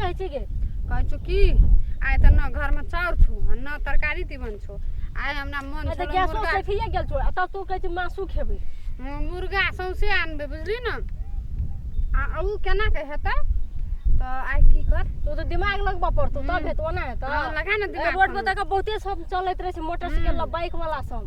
कहै छी गे? कहै छौ की आइ तऽ न घरमे चाउर छौ आ न तरकारी तीमन छौ, आइ हमरा मन तऽ छलौ गैसो मुर्गा सठिए गेल छौ आ तब तू कहै छी मासु खेबै। मुर्गा सौंसे आनबै बुझली ने, आ उ केना के हेतै तऽ आइ की कर तो तऽ दिमाग लगबऽ पड़तौ तब हेतौ, ओना हेतौ? हँ, लगा ने दिमाग। रोड पर देख बहुते सब चलैत रहै छै, मोटरसाइकिल बाइक वाला सब।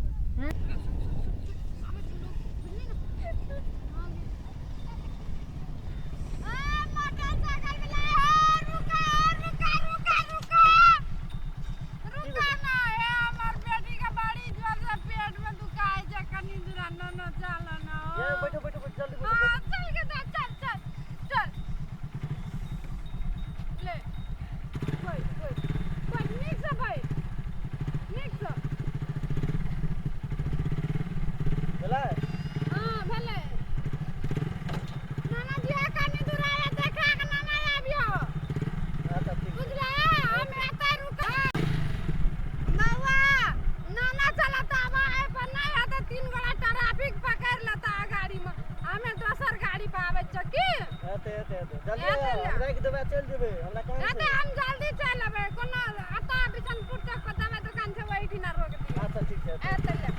बैठो बैठो बैठो जल्दी बैठो। भेलै? अच्छा ठीक छै। हमे दोसर गाड़ी पर आबै छियौ की? हेतै हेतै हेतै, जल्दी हेतै आउ, ने। हम राखि देबै आ चलि जेबै, हमरा काम हेतै छै। हम जल्दी चलि अबै, कोनो एतऽ बिशनपुर चौक पर दवाइ दुकान छै ओहिठिना रोक दियौ। अच्छा ठीक छै। एतै ले।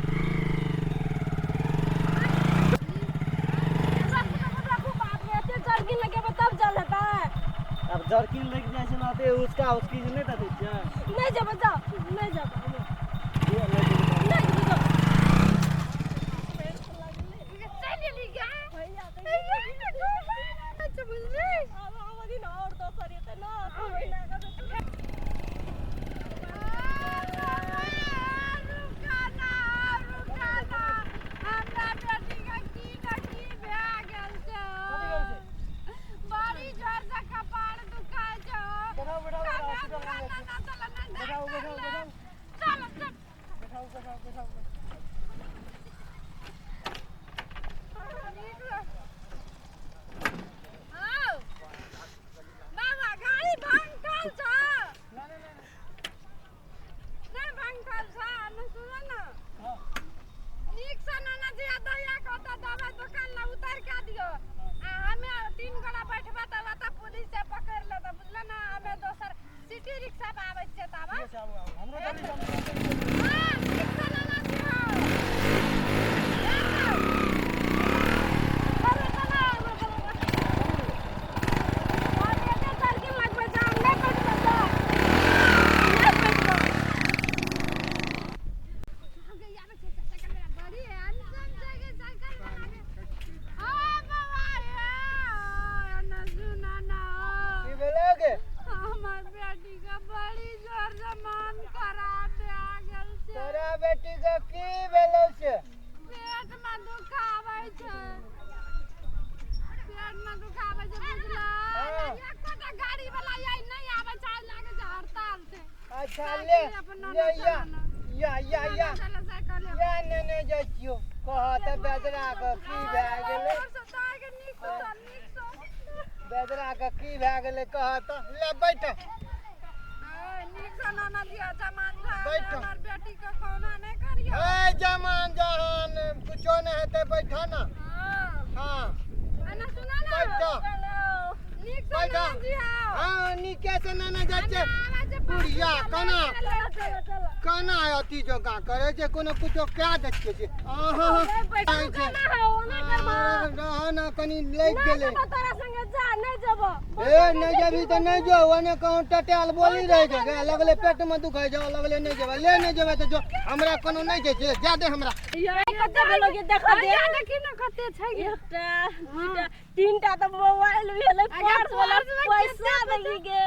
रखू बाप रे, एते जर्किन लगेबै तब जल हेतै? आब जर्किन लागि जाइ छै ने, ओते उसका उसकी जे नहि देखै छियै? नहि जेबै, जाओ, नहि जेबै हम। लिअ, नहि जेबै तऽ नहि जेबै, जाओ। चलि एली गे। भैया अच्छा बुझली। आब आबऽ दी ने, आओर दोसर एतै ने तऽ ओहिना करबै। कथी भेल छै? बैठाउ बैठाउ बैठाउ, हॉस्पिटल लऽ जाइ छी। बैठाउ बैठाउ बैठाउ बैठाउ बैठाउ बैठाउ। गाड़ी भंगठल छ। नहि नहि नहि। नहि भंगठल छ ने, सुन ने। हँ। नीकसँ नाना जी आ दैया के ओतऽ दवाइ दोकान लग उतारि कऽ दियौ, आ हमे तीन गोरा बैठबै तऽ ओतऽ पुलिस से पकड़ि लेतै, बुझल ने? हमे दोसर सिटी रिक्शा पर आबै छियै तब। ठीक छै, आबू आबू, हमरो जल्दी छै, हमरो जल्दी छै। हँ, नीकसँ नाना जी। हँ, जर्किन लगबै जा, नहि बैठबै, जा, नहि बैठबै। की भेलै गे? हमर बेटी के बड़ी जोर से मन खराब भए गेल छै। तोरा बेटी के की भेलौ से? पेट में दुखाबै छै, पेट में दुखाबै छै, बुझला? हँ। एकोटा गाड़ी वाला यही नहि आबै छै, आइ लागै छै हड़ताल छै। अच्छा ले ले, या या या या या, नेने जाइ छियौ। कह तऽ बेदरा के की भए गेलै? बेदरा के की भए गेलै कह तऽ। ले बैठ बैठ। बेटी के कौना नहि करियौ। ए जमान जहान कुछो नहि हेतै, बैठ न। हँ। एना सुना ने। बैठ। नीक से बैठ। नाना जी आओ। हँ, नीके से नेने जाइ छियै। बुढ़िया केना केना अथी जकाँ करै छै, कोनो कुछो कए दै छियै से अहाँ रह ने, कनि लागि गेलै। तोरा संगे जा नहि जेबो। ए नहि जेबही तऽ नहि जो, ओने कहूँ टटायल बोली रहै छै गे, लगले पेट में दुखाइ जाओ, लगले नहि जेबै। ले नहि जेबै तऽ जो, हमरा कोनो नहि छै से जा दे हमरा। कते भेलो गे? देखा दे। देखी ने कते छै गे। एकटा, दूटा, तीनटा तऽ मोबाइल भेलै, अगे पर्स वाला, पर्समे पैसा। कते देखी गे,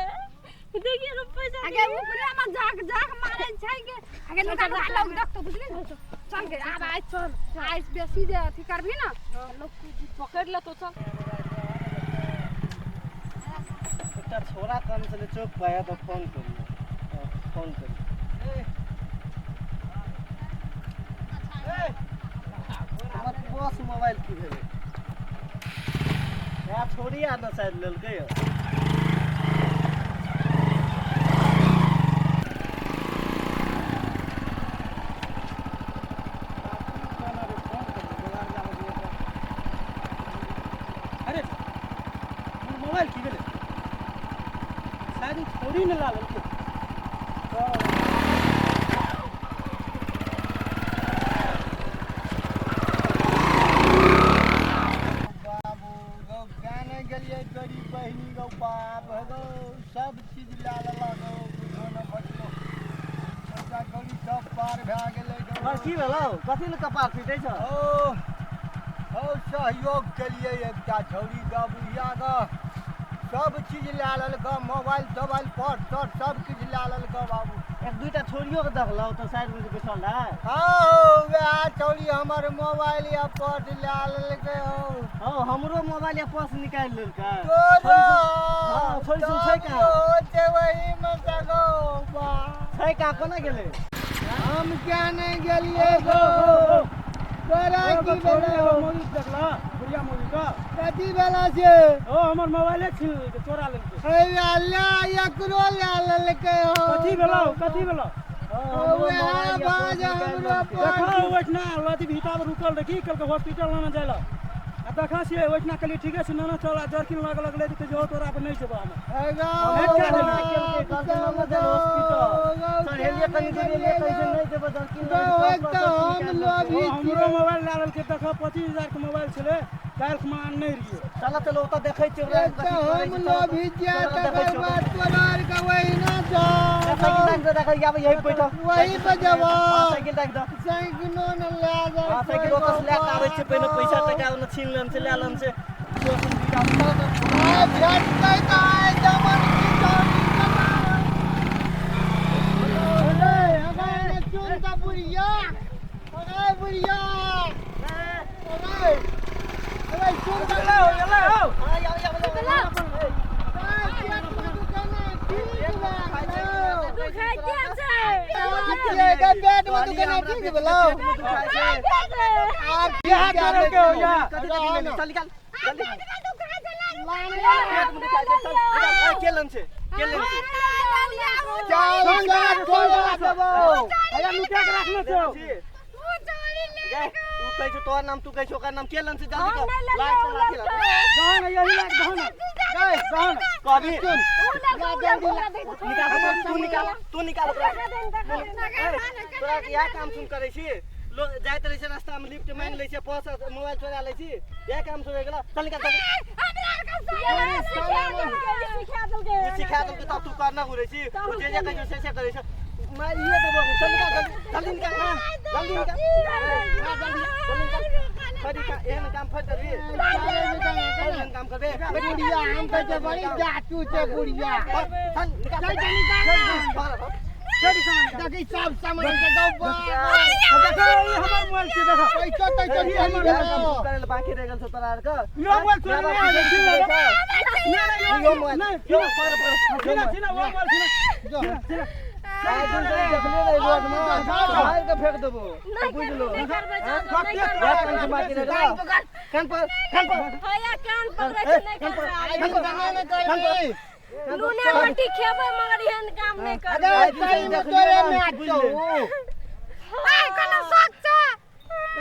देखिए ने पैसा। अगे ऊपरे में जाक जाक मारै छै गे। अगे नुका नुका लोग देखतो, बुझली ने? चल गे, आब आइ चल, आइ बेसी जे अथी करबही ने लोग पकड़ लेतो, चल। एकटा छोरा कम छलै चौक पर आया तऽ फोन करियौ, फोन करियौ। हमर पर्स मोबाइल की भेलै? इएह छोड़ी आ ने शायद लेलकै यौ। अरे, मोबाइल की भेलै? शायद ई छौड़ी ने ला लेलकै। बाबू गौ गाने गेलियै तोरी बहिनी गौ बाप हे गौ सब चीज लए लेलक गौ कुछो न बचलो पैसा कौड़ी सब पार भए गेलै गौ। पर की भेलौ? कथी लए कपार पीटै छ? ओ हौ सहयोग केलियै एकटा छौड़ी गऽ बुढ़िया गऽ सब चीज लए लेलकऽ मोबाइल तोबाइल पर्स तर्स सब किछु लए लेलकऽ बाबू। एक दुईटा छोड़ियो के देखलौ तऽ साइड में जे बैसल रहै। हँ वएह छौड़ी हमर मोबाइल या पर्स लए लेलकै हौ। हौ हमरो मोबाइल या पर्स निकालि लेलकै। तोरो हँ, छोड़ी सुन छै कहाँ? तोरो छै ओहीमे सँ गौ बा। छै कहाँ कोना गेलै? हम किया नहि गेलियै गौ? तोरा की भेलै हौ? मौगी देखला बुढ़िया मौगी का कथी भेला से? ओ हमर मोबाइले छीन लेलकै, चोरा लेलकै। हे ला एकरो लए लेलकै हौ। कथी भेलौ? कथी भेलौ? वएह बाज हमरो देखो पर्स। ओहिठिना अथी भीता पर रुकल रही, कहलकै हॉस्पिटल लाना जाय लए आ देखा छियै ओहिठिना कहलियै ठीके छै नाना चल आ जर्किन लग लगलै तऽ कहै छै, हौ तोरा पर नहि जेबऽ हम। हे गौ, गौ, एक तऽ हम लोभी हमरो मोबाइल लए लेलकै। देखऽ 25,000 के मोबाइल छलै, काल्हि खुमा आनने रहियै। चल चल ओतऽ देखै छियै ओकरा। एक तऽ हम लोभी छियै तकर बाद तोरा आरके ओहिना छौ। साइकिल राखि दे, देखै आबै यही बैठो। वही पे जेबो। हाँ, साइकिल राखि दे। साइकिलो ने लए जाइ। हाँ, साइकिल ओतऽ से लए कऽ आबै छियै। पहिने पैसा टका ओने छीन लेन छै, लए लेन छै। आइ भेटतै तऽ आइ दमन की चौकी चुन तऽ बुढ़िया। अरे बुढ़िया, अरे अरे सुन तऽ। दुखाइते छै। पेट में दुखाना ठीक भेलौ? आब बियाह करे के हो या? चल निकाल जल्दी। पेट में दुखाइ छै, चल निकाल। के लन छै, के लन छै? चल चल तोरा देबौ। हैया लुटा के राखने छौ। गे, तू कहै छौ तोहर नाम, तू कहै छौ ओकर नाम। के लन छै? जल्दी हम कह। नहि लेलियै, लाइट ओ लाठी लेलकै। दहन यही लाग दहन दहन। कहबी निकाल, निकाल, तू निकाल, तू निकाल ओकरा। तोरा इएह काम सुन करै छी? लोग जाइत रहै छै रास्ता में, लिफ्ट मांगि लै छै, पर्स मोबाइल चोरा लै छी, इएह काम सुन गेला। चल निकाल जल्दी। ओ सिखा देलकै तब तू करना घुरै छी। ओ जे जे कहै छौ से से करै छै। मारिए देबो। चल निकाल जल्दी, जल्दी निकाल ना, जल्दी निकाल ना, जल्दी जल्दी निकाल। फट एहन काम फट करबी, एहन काम करबे? बुढ़िया हम कहै छै बड़ी जाचू छै बुढ़िया। चल निकाल, चल चल निकाल। देखी सब सामान के गौ। देखो ई हमर मोबाइल छै, देखो। पैसा तैसा ई चली हमर गेलौ। करे ले बाकी रह गेल छौ तोरा आरके। यो मोबाइल चोरी नहि आबै छीन लेलक। नहि नहि यो यो मोबाइल नहि यो पकड़ पकड़। छीना छीना ओ मोबाइल छीना छीना छीना। आइ दिन तक देखले रही रोड में, मारि के फेंक देबो, बुझलो? इएह काम से बाकी रह गेलौ। कान पर, कान पर। कान पकड़ै छै, नहि करबै। आइ गाना नहि करबी। नूने रोटी खेबै मगर एहन काम नहि करबै। अरे सही में तोरे मैच छौ। आइ कोनो शौक छौ?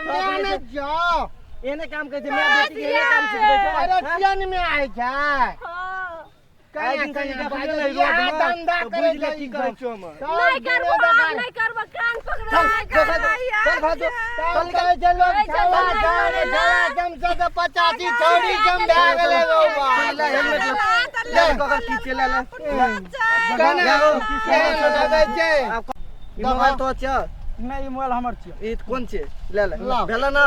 गाने जाओ। एहने काम करै छै? माय बेटी के एहने काम सिखबै छै? अरे चैन में आइ छै। हँ। आइ कना दिन तक कना देखले बाजै रही इएह रोड में, धंधा तऽ करै बुझि ले छै की ई करै सब। छौ हम। सब नहि करबो दिने आब, देखार। नहि करबो, कान पकड़ो, चल नहि चल करबै। चल भाजो, तब चल निकाल। कहै छै लोग कहै छै छौड़ा लोग छौड़ा छौड़ा छौड़ा जमसँ तऽ 85 छौड़ी जम भए गेलै गौ बा। ले हेलमेट ले, ले ककर की छै, ले ले। कना केहन लगै छै? ई मोबाइल तो छै? नहि, ई मोबाइल हमर छियै। ई कोन छै? ले ले। लाउ। भेल ना?